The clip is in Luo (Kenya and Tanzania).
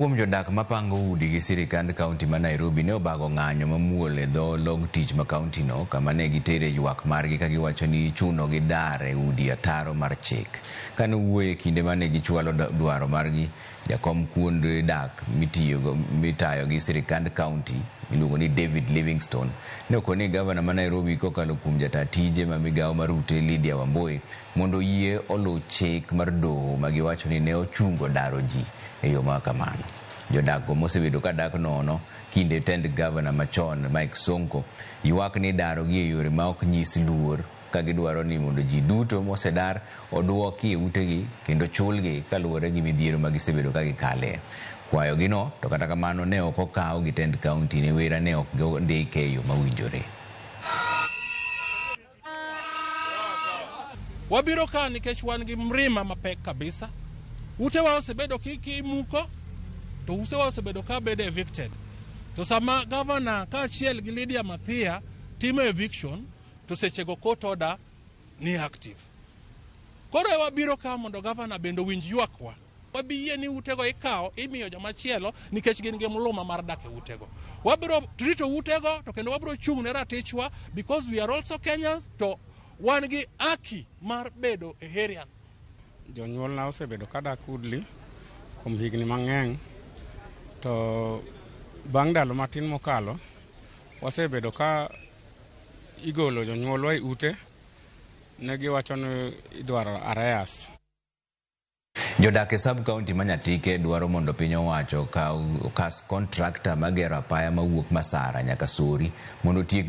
Kuom jodak mapango udi gi sirikand kaunti ma Nairobi ne obago ng'anyo mamuol e dho log tich ma kaunti no kama ne gitere ywak margi ka giwacho ni ichunogi dar e udi ataro mar chik. Kane owuoyo e kinde mane gichwalo dwaro margi, jakom kuonde dak mitiyogo mitayo gi sirikand kaunti miluongo ni David Livingstone ne okone gavana ma Nairobi kokalo kuom jata tije ma migawo mar ute Lydia Wambui mondo oyie oluw chik mar doho ma giwacho ni ne ochungo daro ji e yo ma kamano. Jodak go mosebedo ka dak nono kinde tend gavana machon Mike Sonko ywak ni daro gi e yore ma ok nyis luor ka gidwaro ni mondo ji duto mosedar oduoki e utegi kendo chulgi kaluwore gi midhiero ma gisebedo ka gikale. Kwayo gi no to kata kamano ne ok okaw gi tend kaunti ne wera ne ok ondike e yo mowinjore. Wabiro ka nikech wan gi mrima mapek kabisa. Utewa osebedo kimuko, to utewa osebedo ka bedo evicted. To sama gavana kaachiel gi Lydia Mathia timo eviction, to sechego court order ni active. Koro wabiro ka mondo gavana bende owinj ywakwa. Wabi yie ni utego ikawo imiyo joma chielo nikech gin gi mluma mar dak e utego. Wabiro rito utego to kendo wabiro chung' ne ratichwa because we are also Kenyans to wan gi haki mar bedo e area. Jonyuolna osebedo kadak Woodley kuom higni mang'eny to bang' ndalo matin mokalo wasebedo ka igolo jonyuolwa e ute ne giwacho ni idwaro arrears. Jodak e sub county ma Nyatike dwaro mondo piny owacho okas kontrakta magero apaya mawuok Masara nyaka Sori mondo otiek